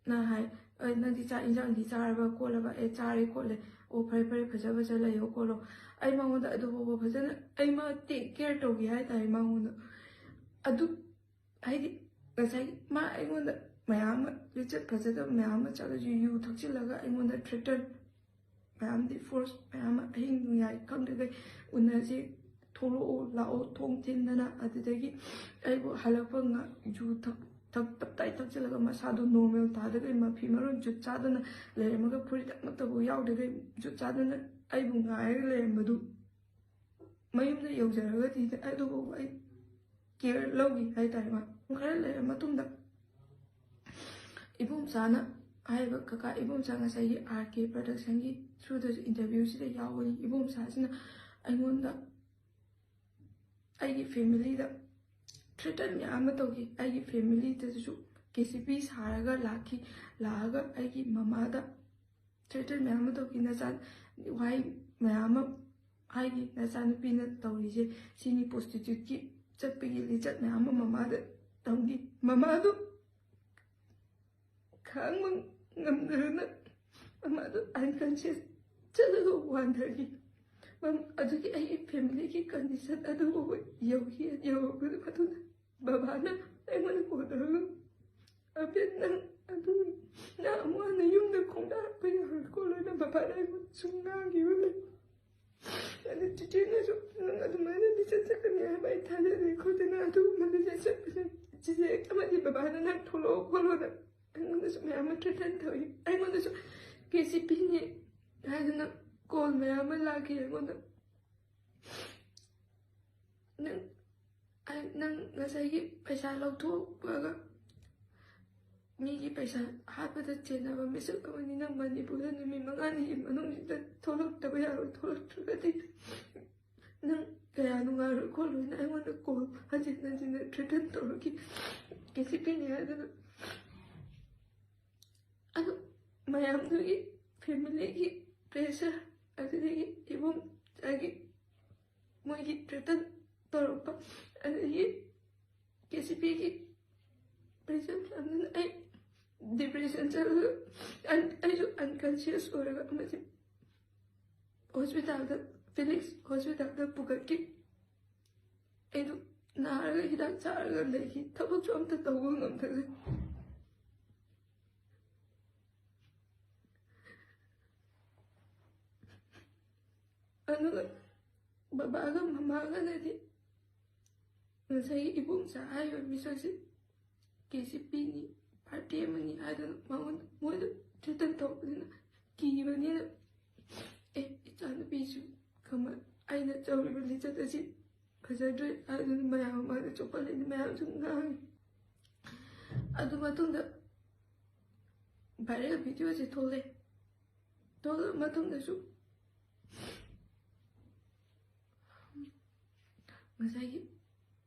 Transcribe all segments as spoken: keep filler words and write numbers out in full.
ꯅ ꯍꯥꯏ, "ꯑꯦ, ꯅꯪꯗꯤ ꯆꯥꯛ ꯏꯟꯖꯥꯡꯗꯤ ꯆꯥꯔꯕ ꯈꯣꯠꯂꯕ?" "ꯑꯦ, ꯆꯥꯔꯦ ꯈꯣꯠꯂꯦ"꯫ "ꯑꯣ, ꯐꯔꯦ ꯐꯔꯦ, ꯐꯖ ꯐꯖ ꯂꯩꯌꯣ ꯈꯣꯠꯂꯣ"꯫ ꯑꯩ ꯃꯉꯣꯟꯗ ꯑꯗꯨ ꯐꯥꯎꯕ ꯐꯖꯅ ꯑꯩ ꯃꯥ ꯇꯦꯛ ꯀꯦꯌꯔ ꯇꯧꯒꯦ ꯍꯥꯏꯇꯥꯔꯦ ꯃꯉꯣꯟꯗ꯫ ꯑꯗꯨ ꯍꯥꯏꯗꯤ ꯉꯁꯥꯏ ꯃꯥ ꯑꯩꯉꯣꯟꯗ ꯃꯌꯥꯝ ꯑꯃ, ꯂꯤꯆꯠ ꯐꯖꯗꯕ ꯃꯌꯥꯝ ꯑꯃ ꯆꯠꯂꯁꯨ, ꯌꯨ ꯊꯛꯆꯤꯜꯂꯒ ꯑꯩꯉꯣꯟꯗ ꯊ꯭ꯔꯦꯇꯟ ꯃꯌꯥꯝꯗꯤ, ꯐꯣꯔꯁ ꯃꯌꯥꯝ ꯑꯃ, ꯑꯍꯤꯡ ꯅꯣꯡꯌꯥꯏ ꯈꯪꯗ꯭ꯔꯤꯈꯩ ꯎꯅꯁꯤ, ꯊꯣꯛꯂꯛꯑꯣ ꯂꯥꯛꯑꯣ ꯊꯣꯡ ꯊꯤꯟꯗꯅ꯫ ꯑꯗꯨꯗꯒꯤ ꯑꯩꯕꯨ ꯍꯜꯂꯛꯄ ꯉ-, ꯌꯨ ꯊꯛ-, ꯊꯛ-, ꯇꯞꯇꯥꯏ ꯊꯛꯆꯤꯜꯂꯒ ꯃꯁꯥꯗꯣ ꯅꯣꯔꯃꯦꯜ ꯇꯥꯗꯈꯩ ꯃꯐꯤ ꯃꯔꯣꯟ ꯖꯨꯠ ꯆꯥꯗꯅ ꯂꯩꯔꯝꯃꯒ, ꯐꯨꯔꯤꯠ ꯑꯃꯠꯇꯕꯨ ꯌꯥꯎꯗꯈꯩ ꯖꯨꯠ ꯆꯥꯗꯅ ꯑꯩꯕꯨ ꯉꯥꯏꯔꯒ ꯂꯩꯔꯝꯕꯗꯨ ꯃꯌꯨꯝꯗ ꯌꯧꯖꯔꯒꯗꯤ ꯑꯗꯨꯕꯨ ꯑꯩ ꯀꯦꯌꯔ ꯂꯧꯈꯤ ꯍꯥꯏꯇꯥꯔꯦ꯫ ꯃꯥ ꯈꯔ ꯂꯩꯔ ꯃꯇꯨꯡꯗ ꯏꯕꯣꯝꯆꯥꯅ ꯍꯥꯏꯔꯤꯕ, ꯀꯀꯥ ꯏꯕꯣꯝꯆꯥ ꯉꯁꯥꯏꯒꯤ ꯑꯥꯔ ꯀꯦ ꯄ꯭ꯔꯗꯛꯁꯟꯒꯤ ꯊ꯭ꯔꯨꯗꯁꯨ ꯏꯟꯇꯔꯚ꯭ꯌꯨꯁꯤꯗ ꯌꯥꯎꯕꯅꯤ꯫ ꯏꯕꯣꯝꯆꯥꯁꯤꯅ ꯑꯩꯉꯣꯟꯗ, ꯑꯩꯒꯤ ꯐꯦꯃꯤꯂꯤꯗ ꯊ꯭ꯔꯦꯇꯟ ꯃꯌꯥꯝ ꯑꯃ ꯇꯧꯈꯤ꯫ ꯑꯩꯒꯤ ꯐꯦꯃꯤꯂꯤꯗꯁꯨ ꯀꯦ ꯁꯤ ꯄꯤ ꯁꯥꯔꯒ ꯂꯥꯛꯈꯤ꯫ ꯂꯥꯛꯑꯒ ꯑꯩꯒꯤ ꯃꯃꯥꯗ ꯊ꯭ꯔꯦꯇꯟ ꯃꯌꯥꯝ ꯑꯃ ꯇꯧꯈꯤ꯫ "ꯅꯆꯥ ꯋꯥꯍꯩ ꯃꯌꯥꯝ ꯑꯃ ꯍꯥꯏꯈꯤ, ꯅꯆꯥꯅꯨꯄꯤꯅ ꯇꯧꯔꯤꯁꯦ ꯁꯤꯅꯤ, ꯄ꯭ꯔꯣꯁꯇꯤꯇ꯭ꯌꯨꯠꯀꯤ ꯆꯠꯄꯒꯤ ꯂꯤꯆꯠ ꯃꯌꯥꯝ ꯑꯃ ꯃꯃꯥꯗ ꯇꯝꯈꯤ"꯫ ꯃꯃꯥꯗꯨ ꯈꯥꯡꯕ ꯉꯝꯗꯗꯅ ꯃꯃꯥꯗꯨ ꯑꯟꯀꯟꯁꯤꯌꯁ ꯆꯠꯂꯒ ꯋꯥꯟꯊꯈꯤ꯫ ꯃꯝ-, ꯑꯗꯨꯒꯤ ꯑꯩꯒꯤ ꯐꯦꯃꯤꯂꯤꯒꯤ ꯀꯟꯗꯤꯁꯟ ꯑꯗꯨ ꯐꯥꯎꯕ ꯌꯧꯈꯤ꯫ ꯌꯧꯔꯛꯄ ꯃꯇꯨꯡꯗ ꯕꯕꯥꯅ ꯑꯩꯉꯣꯟꯗ ꯀꯣꯜ ꯇꯧꯔꯒ, "ꯑꯕꯦꯟ, ꯅꯪ ꯑꯗꯨꯝ, ꯅꯪ ꯑꯃꯨꯛ ꯍꯟꯅ ꯌꯨꯝꯗ ꯈꯣꯡꯗꯥꯔꯛꯄ ꯌꯥꯔꯣꯏ ꯈꯣꯠꯂꯣꯏꯅ" ꯕꯕꯥꯅ ꯑꯩꯉꯣꯟꯗ ꯁꯨꯝ ꯉꯥꯡꯈꯤꯕ ꯂꯩ꯫ ꯑꯗꯨ ꯆꯤꯆꯦꯅꯁꯨ, "ꯅꯪ ꯑꯗꯨꯃꯥꯏꯅꯗꯤ ꯆꯠꯆꯀꯅꯤ ꯍꯥꯏꯕ ꯑꯩ ꯊꯥꯖꯗꯦ" ꯈꯣꯠꯇꯅ ꯑꯗꯨꯒꯨꯝꯕꯗꯨꯗꯤ ꯆꯠꯄꯁꯦ꯫ ꯆꯤꯆꯦ ꯑꯃꯗꯤ ꯕꯕꯥꯅ "ꯅꯪ ꯊꯣꯛꯂꯛꯑꯣ" ꯈꯣꯠꯂꯣꯅ ꯑꯩꯉꯣꯟꯗꯁꯨ ꯃꯌꯥꯝ ꯑꯃ ꯊ꯭ꯔꯦꯇꯟ ꯇꯧꯏ꯫ ꯑꯩꯉꯣꯟꯗꯁꯨ ꯀꯦ ꯁꯤ ꯄꯤꯅꯤ ꯍꯥꯏꯗꯅ ꯀꯣꯜ ꯃꯌꯥꯝ ꯑꯃ ꯂꯥꯛꯈꯤ ꯑꯩꯉꯣꯟꯗ꯫ "ꯅꯪ, ꯑꯩ, ꯅꯪ ꯉꯁꯥꯏꯒꯤ ꯄꯩꯁꯥ ꯂꯧꯊꯣꯛꯑꯒ ꯃꯤꯒꯤ ꯄꯩꯁꯥ ꯍꯥꯠꯄꯗ ꯆꯦꯟꯅꯕ ꯃꯤꯁꯛ ꯑꯃꯅꯤ꯫ ꯅꯪ ꯃꯅꯤꯄꯨꯔꯗ ꯅꯨꯃꯤꯠ ꯃꯉꯥꯅꯤꯒꯤ ꯃꯅꯨꯡꯁꯤꯗ ꯊꯣꯛꯂꯛꯇꯕ ꯌꯥꯔꯣꯏ꯫ ꯊꯣꯛꯂꯛꯇ꯭ꯔꯒꯗꯤ ꯅꯪ ꯀꯌꯥ ꯅꯨꯡꯉꯥꯏꯔꯣꯏ ꯈꯣꯠꯂꯣꯏꯅ" ꯑꯩꯉꯣꯟꯗ ꯀꯣꯜ ꯍꯟꯖꯤꯟ ꯍꯟꯖꯤꯟꯅ ꯊ꯭ꯔꯦꯇꯟ ꯇꯧꯔꯛꯈꯤ꯫ ꯀꯦ ꯁꯤ ꯄꯤꯅꯤ ꯍꯥꯏꯗꯅ꯫ ꯑꯗꯨ ꯃꯌꯥꯝꯗꯨꯒꯤ ꯐꯦꯃꯤꯂꯤꯒꯤ ꯄ꯭ꯔꯦꯁꯔ, ꯑꯗꯨꯗꯒꯤ ꯏꯕꯨꯡ ꯑꯩꯒꯤ ꯃꯣꯏꯒꯤ ꯊ꯭ꯔꯦꯇꯟ ꯇꯧꯔꯛꯄ, ꯑꯗꯒꯤ ꯀꯦ ꯁꯤ ꯄꯤꯒꯤ ꯄ꯭ꯔꯦꯁꯔ ꯃꯌꯥꯝꯗꯨꯅ ꯑꯩ ꯗꯤꯄ꯭ꯔꯦꯁꯟ ꯆꯠꯂꯒ ꯑꯟ- ꯑꯩꯁꯨ ꯑꯟꯀꯟꯁꯤꯌꯁ ꯑꯣꯏꯔꯒ ꯑꯃꯗꯤ ꯍꯣꯁꯄꯤꯇꯥꯜꯗ, ꯐꯤꯂꯤꯛꯁ ꯍꯣꯁꯄꯤꯇꯥꯜꯗ ꯄꯨꯈꯠꯈꯤ꯫ ꯑꯩꯗꯣ ꯅꯥꯔꯒ ꯍꯤꯗꯥꯛ ꯆꯥꯔꯒ ꯂꯩꯈꯤ꯫ ꯊꯕꯛꯁꯨ ꯑꯝꯇ ꯇꯧꯕ ꯉꯝꯗ꯭ꯔꯦ꯫ ꯑꯗꯨꯒ ꯕꯕꯥꯒ ꯃꯃꯥꯒꯅꯗꯤ ꯉꯁꯥꯏꯒꯤ ꯏꯕꯣꯝꯆꯥ ꯍꯥꯏꯔꯤꯕ ꯃꯤꯁꯛꯁꯤ ꯀꯦ ꯁꯤ ꯄꯤꯅꯤ, ꯄꯥꯔꯇꯤ ꯑꯃꯅꯤ ꯍꯥꯏꯗꯅ ꯃꯉꯣꯟꯗ, ꯃꯣꯏꯗ ꯊ꯭ꯔꯦꯇꯟ ꯇꯧꯕꯅꯤꯅ, ꯀꯤꯕꯅꯤꯅ, "ꯑꯦ, ꯏꯆꯥꯅꯨꯄꯤꯁꯨ ꯀꯃꯥꯏ-, ꯑꯩꯅ ꯇꯧꯔꯤꯕ ꯂꯤꯆꯠ ꯑꯁꯤ ꯐꯖꯗ꯭ꯔꯦ" ꯍꯥꯏꯗꯨꯅ ꯃꯌꯥꯝ ꯃꯃꯥꯡꯗ ꯆꯣꯞꯄꯜꯂꯤꯅꯤ, ꯃꯌꯥꯝꯁꯨ ꯉꯥꯡꯉꯤ꯫ ꯑꯗꯨ ꯃꯇꯨꯡꯗ ꯚꯥꯏꯔꯦꯜ ꯚꯤꯗꯤꯑꯣꯁꯦ ꯊꯣꯛꯂꯛꯑꯦ꯫ ꯊꯣꯛꯂꯛꯑ ꯃꯇꯨꯡꯗꯁꯨ ꯉꯁꯥꯏꯒꯤ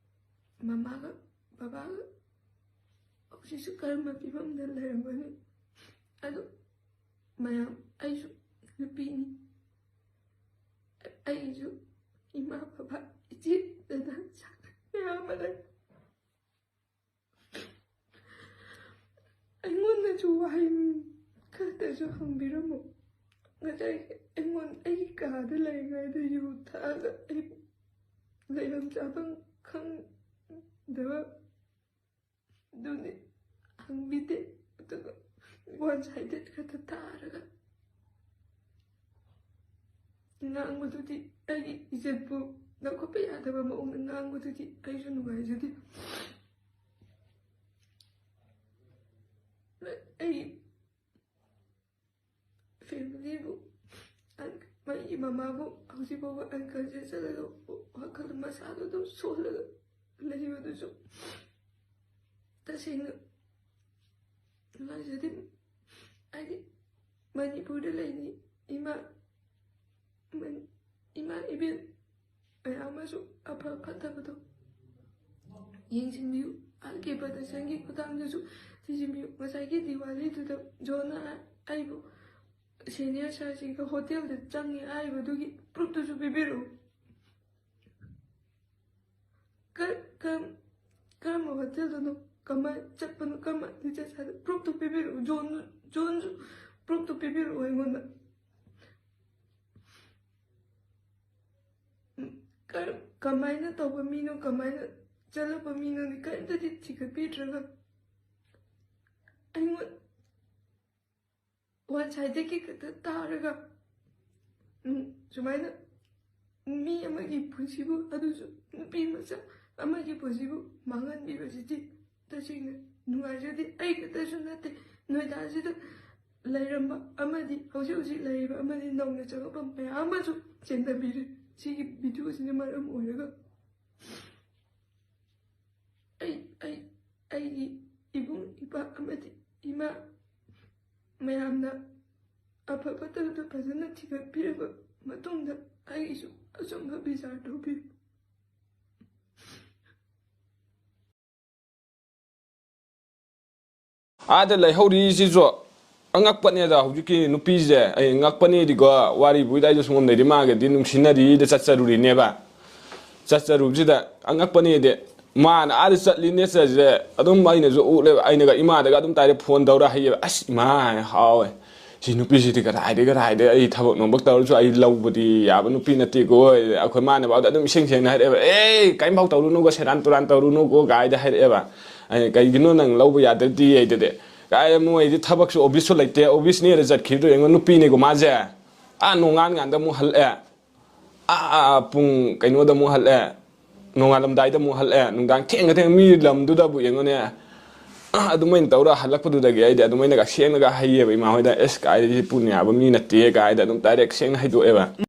ꯃꯃꯥꯒ ꯕꯕꯥꯒ ꯍꯧꯖꯤꯛꯁꯨ ꯀꯔꯝꯕ ꯐꯤꯕꯝꯗ ꯂꯩꯔꯝꯒꯅꯤ? ꯑꯗꯨ ꯃꯌꯥꯝ, ꯑꯩꯁꯨ ꯅꯨꯄꯤꯅꯤ, ꯑꯩꯒꯤꯁꯨ ꯏꯃꯥ ꯕꯕꯥ, ꯏꯆꯦ ꯗꯗꯥ ꯃꯌꯥꯝ ꯑꯃ ꯂꯩ꯫ ꯑꯩꯉꯣꯟꯗꯁꯨ ꯋꯥꯍꯩ ꯈꯛꯇꯁꯨ ꯍꯪꯕꯤꯔꯝꯃꯨ꯫ ꯉꯁꯥꯏ ꯑꯩꯉꯣꯟꯗ, ꯑꯩꯒꯤ ꯀꯥꯗ ꯂꯩꯔꯤꯉꯩꯗ ꯌꯨ ꯊꯛꯑꯒ ꯑꯩ ꯂꯩꯐꯝ ꯆꯥꯐꯝ ꯈꯪꯗꯕ ꯑꯗꯨꯅꯤ ꯍꯪꯕꯤꯗꯦ꯫ ꯑꯗꯨꯒ ꯋꯥꯟ ꯁꯥꯏꯗꯦꯠ ꯈꯛꯇ ꯇꯥꯔꯒ ꯉꯥꯡꯕꯗꯨꯗꯤ, ꯑꯩꯒꯤ ꯏꯖꯠꯄꯨ ꯂꯧꯈꯠꯄ ꯌꯥꯗꯕ ꯃꯑꯣꯡꯗ ꯉꯥꯡꯕꯗꯨꯗꯤ ꯑꯩꯁꯨ ꯅꯨꯡꯉꯥꯏꯖꯗꯦ꯫ ꯑꯩ ꯐꯦꯃꯤꯂꯤꯕꯨ, ꯑꯟ-, ꯃꯥꯒꯤ ꯃꯃꯥꯕꯨ ꯍꯧꯖꯤꯛ ꯐꯥꯎꯕ ꯑꯟꯀꯟꯁꯤꯌꯁ ꯆꯠꯂꯒ ꯋꯥꯈꯜ ꯃꯁꯥꯗꯣ ꯑꯗꯨꯝ ꯁꯣꯜꯂꯒ ꯂꯩꯕꯗꯨꯁꯨ ꯇꯁꯦꯡꯅ ꯅꯨꯡꯉꯥꯏꯖꯗꯦ꯫ ꯍꯥꯏꯗꯤ ꯃꯅꯤꯄꯨꯔꯗ ꯂꯩꯔꯤ ꯏꯃꯥ, ꯃꯅꯤ-, ꯏꯃꯥ ꯏꯕꯦꯟ ꯃꯌꯥꯝ ꯑꯃꯁꯨ ꯑꯐ ꯐꯠꯇꯕꯗꯣ ꯌꯦꯡꯁꯤꯟꯕꯤꯌꯨ꯫ ꯑꯥꯔ ꯀꯦ ꯄ꯭ꯔꯗꯛꯁꯟꯒꯤ ꯈꯨꯊꯥꯡꯗꯁꯨ ꯊꯤꯖꯤꯟꯕꯤꯌꯨ꯫ ꯉꯁꯥꯏꯒꯤ ꯗꯤꯋꯥꯂꯤꯗꯨꯗ ꯖꯣꯟꯅ ꯑꯩꯕꯨ ꯁꯦꯅꯤꯌꯔ ꯁꯥꯔꯁꯤꯡꯒ ꯍꯣꯇꯦꯜꯗ ꯆꯪꯉꯤ ꯍꯥꯏꯔꯤꯕꯗꯨꯒꯤ ꯄ꯭ꯔꯨꯐꯇꯨꯁꯨ ꯄꯤꯕꯤꯔꯛꯎ꯫ ꯀ-, ꯀꯔꯝ-, ꯀꯔꯝꯕ ꯍꯣꯇꯦꯜꯗꯅꯣ ꯀꯃꯥꯏꯅ ꯆꯠꯄꯅꯣ, ꯀꯃꯥꯏꯅ ꯆꯠꯁꯦ ꯍꯥꯏꯗꯣ ꯄ꯭ꯔꯨꯐꯇꯣ ꯄꯤꯕꯤꯔꯛꯎ, ꯖꯣꯟꯁꯨ, ꯖꯣꯟꯁꯨ ꯄ꯭ꯔꯨꯐꯇꯣ ꯄꯤꯕꯤꯔꯛꯎ ꯑꯩꯉꯣꯟꯗ꯫ ꯎꯝ, ꯀꯔ-, ꯀꯃꯥꯏꯅ ꯇꯧꯕ ꯃꯤꯅꯣ, ꯀꯃꯥꯏꯅ ꯆꯠꯂꯛꯄ ꯃꯤꯅꯣꯗꯤ ꯀꯔꯤꯝꯇꯗꯤ ꯊꯤꯒꯠꯄꯤꯗ꯭ꯔꯒ ꯑꯩꯉꯣꯟ-, ꯋꯥꯟ ꯁꯥꯏꯗꯇꯒꯤ ꯈꯛꯇ ꯇꯥꯔꯒ, ꯎꯝ, ꯁꯨꯃꯥꯏꯅ ꯃꯤ ꯑꯃꯒꯤ ꯄꯨꯟꯁꯤꯕꯨ, ꯑꯗꯨꯁꯨ ꯅꯨꯄꯤ ꯃꯆꯥ ꯑꯃꯒꯤ ꯄꯨꯟꯁꯤꯕꯨ ꯃꯥꯡꯍꯟꯕꯤꯕꯁꯤꯗꯤ ꯇꯁꯦꯡꯅ ꯅꯨꯡꯉꯥꯏꯖꯗꯦ꯫ ꯑꯩ ꯈꯛꯇꯁꯨ ꯅꯠꯇꯦ, ꯅꯣꯏꯗꯥꯁꯤꯗ ꯂꯩꯔꯝꯕ ꯑꯃꯗꯤ ꯍꯧꯖꯤꯛ ꯍꯧꯖꯤꯛ ꯂꯩꯔꯤꯕ ꯑꯃꯗꯤ ꯅꯧꯅ ꯆꯪꯉꯛꯄ ꯃꯌꯥꯝ ꯑꯃꯁꯨ ꯆꯦꯟꯊꯕꯤꯔꯦ ꯁꯤꯒꯤ ꯚꯤꯗꯤꯑꯣꯁꯤꯅ ꯃꯔꯝ ꯑꯣꯏꯔꯒ꯫ ꯑꯩ, ꯑꯩ, ꯑꯩꯒꯤ ꯏꯕꯨꯡ ꯏꯄꯥ ꯑꯃꯗꯤ ꯏꯃꯥ ꯃꯌꯥꯝꯅ ꯑꯐ ꯐꯠꯇꯕꯗꯨ ꯐꯖꯅ ꯊꯤꯒꯠꯄꯤꯔꯕ ꯃꯇꯨꯡꯗ ꯑꯩꯒꯤꯁꯨ ꯑꯆꯨꯝꯕ ꯕꯤꯆꯥꯔ ꯇꯧꯕꯤꯌꯨ꯫ ꯑꯥꯗ ꯂꯩꯍꯧꯔꯤꯁꯤꯁꯨ ꯑꯉꯛꯄꯅꯦꯗ꯫ ꯍꯧꯖꯤꯛꯀꯤ ꯅꯨꯄꯤꯁꯦ ꯑꯩ ꯉꯛꯄꯅꯦꯗꯤꯀꯣ, ꯋꯥꯔꯤꯕꯨ ꯏꯗꯥꯏꯗ ꯁꯨꯝ ꯂꯩꯔꯤ, ꯃꯥꯒꯗꯤ ꯅꯨꯡꯁꯤꯅꯔꯤꯗ ꯆꯠꯆꯔꯨꯔꯤꯅꯦꯕ꯫ ꯆꯠꯆꯔꯨꯕꯁꯤꯗ ꯑꯉꯛꯄꯅꯦꯗꯤ, ꯃꯥꯅ ꯑꯥꯗ ꯆꯠꯂꯤ ꯅꯦꯆꯔꯁꯦ ꯑꯗꯨꯝ ꯑꯩꯅꯁꯨ ꯎꯠꯂꯦꯕ꯫ ꯑꯩꯅꯒ ꯏꯃꯥꯗꯒ ꯑꯗꯨꯝ ꯇꯥꯏꯔꯦ ꯐꯣꯟ ꯇꯧꯔ ꯍꯩꯌꯦꯕ꯫ "ꯑꯁ ꯏꯃꯥ, ꯍꯥꯏꯅ ꯍꯥꯎꯋꯦ, ꯁꯤ ꯅꯨꯄꯤꯁꯤꯗꯤ ꯀꯗꯥꯏꯗꯒꯤ ꯀꯗꯥꯏꯗꯒꯤ ꯑꯩ ꯊꯕꯛ ꯅꯨꯡꯕꯛ ꯇꯧꯔꯁꯨ ꯑꯩ ꯂꯧꯕꯗꯤ ꯌꯥꯕ ꯅꯨꯄꯤ ꯅꯠꯇꯦꯀꯣ"꯫ ꯑꯩꯈꯣꯏ ꯃꯥꯅꯐꯥꯎꯗ ꯑꯗꯨꯝ ꯏꯁꯦꯡ ꯁꯦꯡꯅ ꯍꯥꯏꯔꯛꯑꯦꯕ, "ꯑꯦ ꯀꯔꯤꯝꯐꯥꯎ ꯇꯧꯔꯨꯅꯨꯀꯣ, ꯁꯦꯔꯥꯟ ꯇꯨꯔꯥꯟ ꯇꯧꯔꯨꯅꯨꯀꯣ" ꯀꯥꯏꯗ ꯍꯥꯏꯔꯛꯑꯦꯕ꯫ ꯑꯩꯅ, "ꯀꯩꯒꯤꯅꯣ ꯅꯪ ꯂꯧꯕ ꯌꯥꯗ꯭ꯔꯗꯤ?" ꯑꯩꯗꯗꯤ, "ꯀꯥꯏ ꯃꯣꯏꯗꯤ ꯊꯕꯛꯁꯨ ꯑꯣꯐꯤꯁꯁꯨ ꯂꯩꯇꯦ, ꯑꯣꯐꯤꯁꯅꯦꯅ ꯆꯠꯈꯤꯕꯗꯣ ꯌꯦꯡꯉꯣ, ꯅꯨꯄꯤꯅꯦꯀꯣ ꯃꯥꯁꯦ, ꯑꯥ ꯅꯣꯡꯉꯥꯟ ꯀꯥꯟꯗ ꯑꯃꯨꯛ ꯍꯜꯂꯛꯑꯦ, ꯑꯥ, ꯑꯥ, ꯑꯥ, ꯄꯨꯡ ꯀꯩꯅꯣꯗ ꯑꯃꯨꯛ ꯍꯜꯂꯛꯑꯦ, ꯅꯣꯡꯉꯥꯜꯂꯝꯗꯥꯏꯗ ꯑꯃꯨꯛ ꯍꯜꯂꯛꯑꯦ, ꯅꯨꯡꯗꯥꯡ ꯊꯦꯡꯅ ꯊꯦꯡꯅ ꯃꯤ ꯂꯝꯗꯨꯗꯕꯨ ꯌꯦꯡꯉꯨꯅꯦ"꯫ ꯑꯗꯨꯃꯥꯏꯅ ꯇꯧꯔ ꯍꯜꯂꯛꯄꯗꯨꯗꯒꯤ ꯑꯩꯗꯤ ꯑꯗꯨꯃꯥꯏꯅꯒ ꯁꯦꯡꯅꯒ ꯍꯩꯌꯦꯕ ꯏꯃꯥ ꯍꯣꯏꯗ, "ꯑꯦꯁ ꯀꯥꯏꯗꯒꯤ ꯄꯨꯟ ꯌꯥꯕ ꯃꯤ ꯅꯠꯇꯦ" ꯀꯥꯏꯗ ꯑꯗꯨꯝ ꯗꯥꯏꯔꯦꯛ ꯁꯦꯡꯅ ꯍꯩꯗꯣꯛꯑꯦꯕ꯫